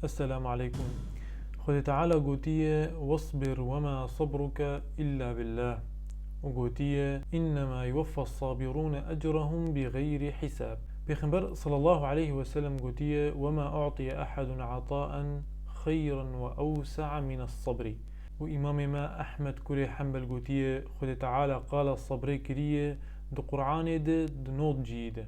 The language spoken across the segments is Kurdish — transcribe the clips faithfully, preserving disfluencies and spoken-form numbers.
Esselamu aleykum. Xwedê Teala gotiye, "Wasbir ve ma sabruke illa billah." Û gotiye, "İnnemâ yuvaffas sabirûne ecrahum bi gayri hisab." Pêxember sallallahu aleyhi ve sellem gotiye, "Ve ma u'tiye ahadun ataen xeyran ve ewse'a minas sabri." Û Îmamê me Ehmed kurê Hembel gotiye, Xwedê Teala qala sabrê kiriye di Qur'anê de di nod cihî de.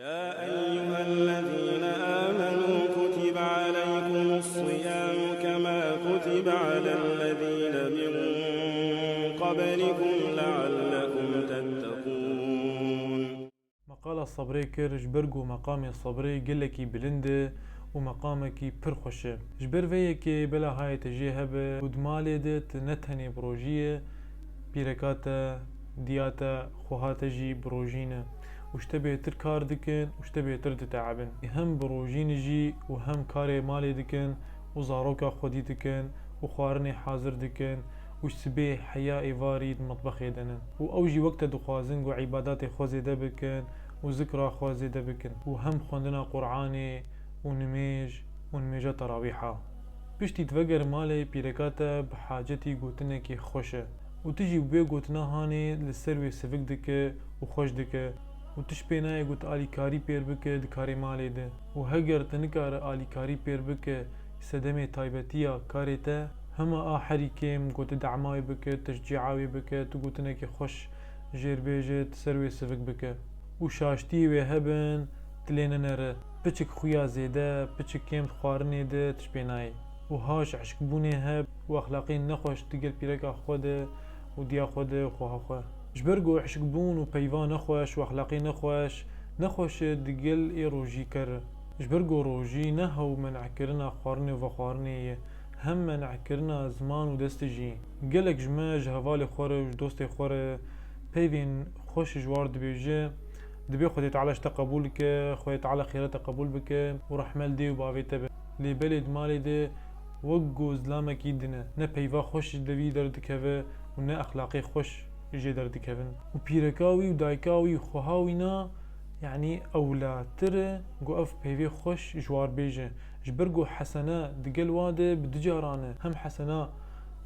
يا أيها الذين آمنوا كتب عليكم الصيام كما كتب على الذين من قبلكم لعلكم تتقون. Me qala sabrê kir, ji ber ku meqamê sabrê gelekî bilind e û meqamekî pir xweş e. Ji ber vê yekê bela hayê te jê hebe û di malê de tu ne tenê bi rojî ye, pîreka te, diya te, xweha te jî bi rojî ne û ji te bêtir kar dikin û ji te bêtir diteebin. Hem bi rojî ne jî û hem karê malê dikin û zaroka xwedî dikin û xwarinê hazir dikin û sibê heya êvarî di mitbexê de ne. Û ew jî wek te dixwazin ku îbadatê xwe zêde bikin û zikra xwe zêde bikin û hem xwendina Qur'anê û nimêj û nimêja terawîha. Piştî tu veger malê, pîreka te bi hacetî gotinekê xweş e û tu jî bi wê gotina hanê li ser wê sivik dike û xweş dike û tu ji pê nayê ku tu alîkarî pêr bike di karê malê de û heger tu nikare alîkarî pêr bike sedemê taybetiya karê te, hema a herî kêm ku tu dema wê bike, teşcî'a wê bike, tu gotinekê xweş jê re bêje, tu ser wê sivik bike. Û şaştiyê wê hebin, tu lê nenere. Piçik xuya zêde, piçik kêm di xwarinê de tu ji pê nayê. Û ha ji hişkbûnê heb û exlaqê nexweş digel pîreka xwe de û diya xwe de û xweha xwe. Ji ber ku hişkbûn û peyva nexweş û exlaqê nexweş, nexweş e digel ê rojîker. Ji ber ku rojî ne hew men'kirina xwarinê û vexwarinê ye, hem men'kirina ziman û destê jî. Gelek ji me ji hevalê xwe re û ji dostê xwe re peyvên xweş ji war dibêje, dibê Xwedê Teala ji te qebûl bike, Xwedê Teala xêra te qebûl bike û rehme li dê û bavê te be. Lê belê di malê de wek ku zilamekî din e, ne peyva xweş ji devî derdikeve û ne exlaqê xweş jê derdikevin. Û pîreka wî û dayika wî û xweha wî na, yanî ewlatir e ku ev peyvê xweş ji war bêje. Ji ber ku hesene digel wa de bi du caran e, hem hesena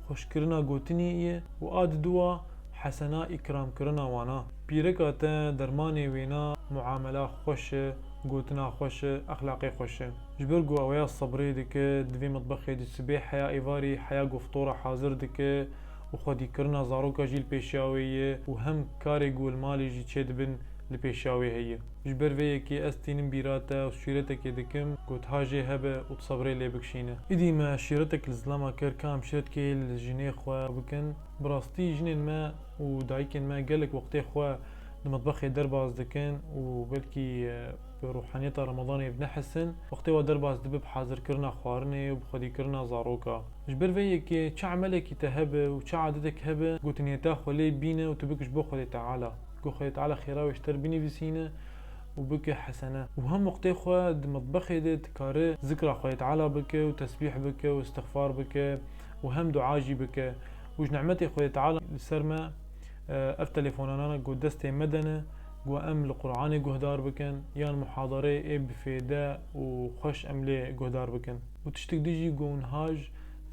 xweşkirina gotinê ye û a diduwa hesena îkramkirina wana. Pîreka te dermanê wêna muamela xweş e, gotina xweş e, exlaqê xweş e. Ji ber ku eweya sebrê dike, di vê mitbexê de sibê heya êvarî heya goftora hazir dike û xwedîkirina zaroka jî li pêşiya wê ye û hem karê ku li malê jî çêdibin li pêşiya wê heye. Ji ber vê yekê ez tînim bîra te û şîretekê dikim, ku tu ha jê hebe û tu sebrê lê bikişîne. Îdî me şîretek li zilama kir, ka em şîretkê li jinê xwe bikin. Bi rastî jinên me û dayikên me gelek wextê xwe di mitbexê derbas dikin û belkî, e, bi ruhaniyeta Remadanê bi nehisin, wextê we derbas dibe bi hazirkirina xwarinê û bi xwedîkirina zaroka. Ji ber vê yekê çi emelekî te hebe û çi adetek hebe, gotiniyeta xwe lê bîne û tu bike ji bo Xwedê Teala. Ku Xwedê Teala xêra wê ji te re binivîsîne û bike hesene. Û hem wextê xwe di mitbexê de dikare zikra Xwedê Teala bike û tesbîh bike û istixfar bike û hem dua jî bike. Û ji nimetê Xwedê Teala li ser me, e, ev telefonanana ku destê me de ne, ku em li Qur'anê guhdar bikin, yan muhadareyê ê bifêde û xweş em lê guhdar bikin. Û tiştik din jî ku niha ji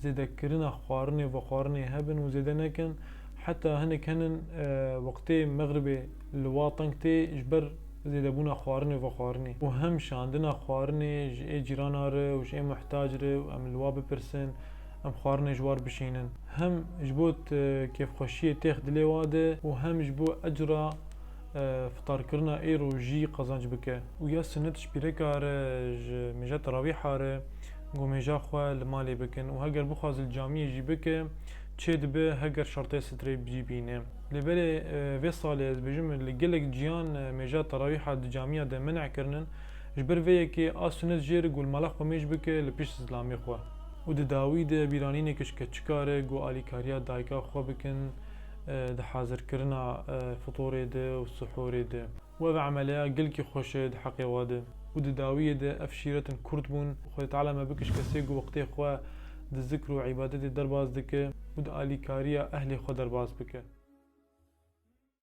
zêdekirina xwarinê û vexwarinê hebin û zêde nekin. Heta hinek henin, e, wextê mexribê li wa teng tê ji ber zêdebûna xwarinê û vexwarinê. Û hem şandina xwarinê ji ê cîrana re û ji ê muhtac re û em li wa bipirsin, em xwarinê ji war bişînin. Hem ji bo t-, kêfxweşiyê têx dilê wa de û hem ji bo ecra e, fitarkirina ê rojî qazanc bike. Û ya sunet ji pîreka re, ji mêja terawîha re, ku mêja xwe li malê bikin. Û heger bixwaze li camiyê jî bike, çê dibe heger şertê sitrê jî bîne. Lê belê, e, vê salê ez bêjim, li gelek ciyan, e, mêja terawîha di camiya de men'e kirinin. Ji ber vê yekê a sunet jê re ku li mala xwe mêj bike li pişt zilamê xwe. Û di dawî de bîranîneke ji keçika re ku alîkariya dayika xwe bikin, e, di hazirkirina, e, fitorê de û sihorê de. Û ev emeleya gelkî xweş e di heqê wa de. Û di dawiyê de ev şîretin kurt bûn. Xwedê Teala me bike ji kesê ku wextê xwe di zikr û îbadetê derbas dike û di alîkariya ehlê xwe derbas bike.